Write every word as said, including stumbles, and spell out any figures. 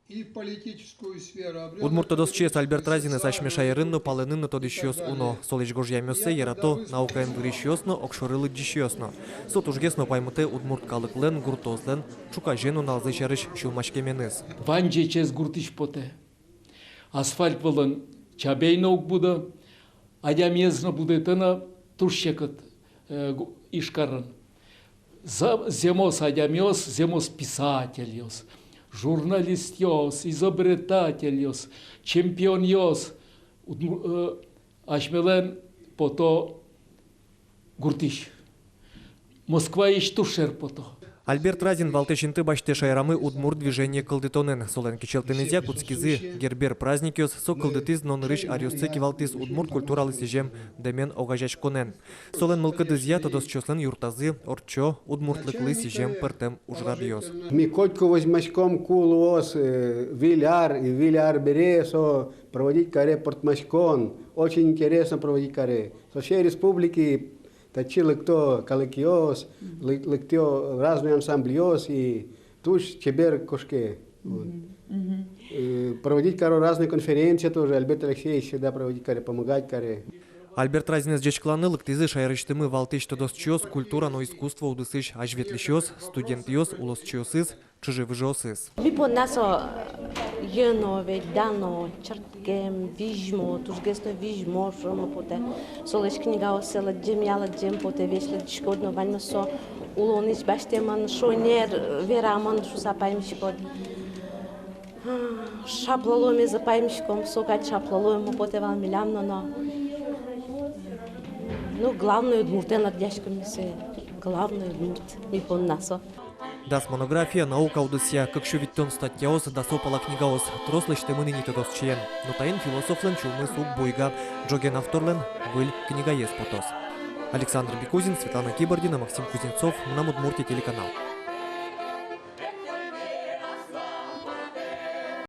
И в политическую сферу обрёл. Удмурт тодосчиез Альберт Разинэз асьме шаерын но, палэнын но тодӥсьёс уно. Солэсь гожъямъёссэ ярато наукаен вырисьёс но, огшоры лыдӟисьёс но. Со тужгес но паймытэ удмурт калыклэн, гуртоослэн ӵуказе нуналзы сярысь сюлмаськеменыз. Вань ӟечез гуртысь потэ. Асфальт вылын чабей но уг будо, адямиез но будэтыны туж секыт, э, гу-, Ижкарын. За-, зэмос адямиос, зэмос писательёс, журналистъёс, изобретательёс, чемпионъёс, удму-, э, асьмелэн пото гуртысь. Москваысь туж шер пото. Альберт Разин валтӥсь инты басьтэ шаерамы удмурт движение кылдытонын. Солэн кичӧлтэмезъя кутскизы Гербер праздникъёс, со кылдытӥз но нырысь аръёсы кивалтӥз удмурт культуралы сӥзем дэмен огазеяськонэн. Солэн мылкыдызъя тодосчиослэн юртазы ортчо удмуртлыклы сӥзем пӧртэм ужрадъёс. Ми котьку возьмаськом, ку луоз, э, выль ар, и выль ар бере со проводить каре пӧртмаськон. Очень интересно проводить каре. Со всей республики татчы лыкто калыкъёс, лы-, лыктӥ разный ансамбльёс, и туж чебер кошке. Вот. Мгм, мгм. Э, проводить каро разные конференции тоже. Альберт Алексеевич всегда проводить каре, помогать каре. Альберт Разинэз ӟечкыланы лыктӥзы шаерысьтымы валтӥсь тодосчиос, культура но искусство удысысь азьветлӥсьёс, студентъёс, улосчиосыз, чыжы-выжыосыз. Ми понна со йӧно ведь, дано, чырткем, визьмо, тужгес но визьмо, шуом, потэ. Солэсь книгаоссэ лыдӟемъя лыдӟем потэ, весь лыдӟиськод но, ваньмыз со улонысь басьтэмын, шонер верамын шуыса паймиськод. Шаплы луэмезэ паймиськом, со кадь шаплы луэм потэ вал милям но, но. Ну, главный удмуртэн лыдъяськом ми сое, главный удмурт ми понна со. Дас монография, наука удысъя кык сю витьтон статьяос, дасо пала книгаос. Трос лэсьтэмын ини тодосчиен. Но таин философлэн сюлмыз уг буйга. Ӝоген авторлэн выль книгаез потоз. Александр Бекузин, Светлана Кибардина, Максим Кузнецов, «Мынам Удмуртие» телеканал.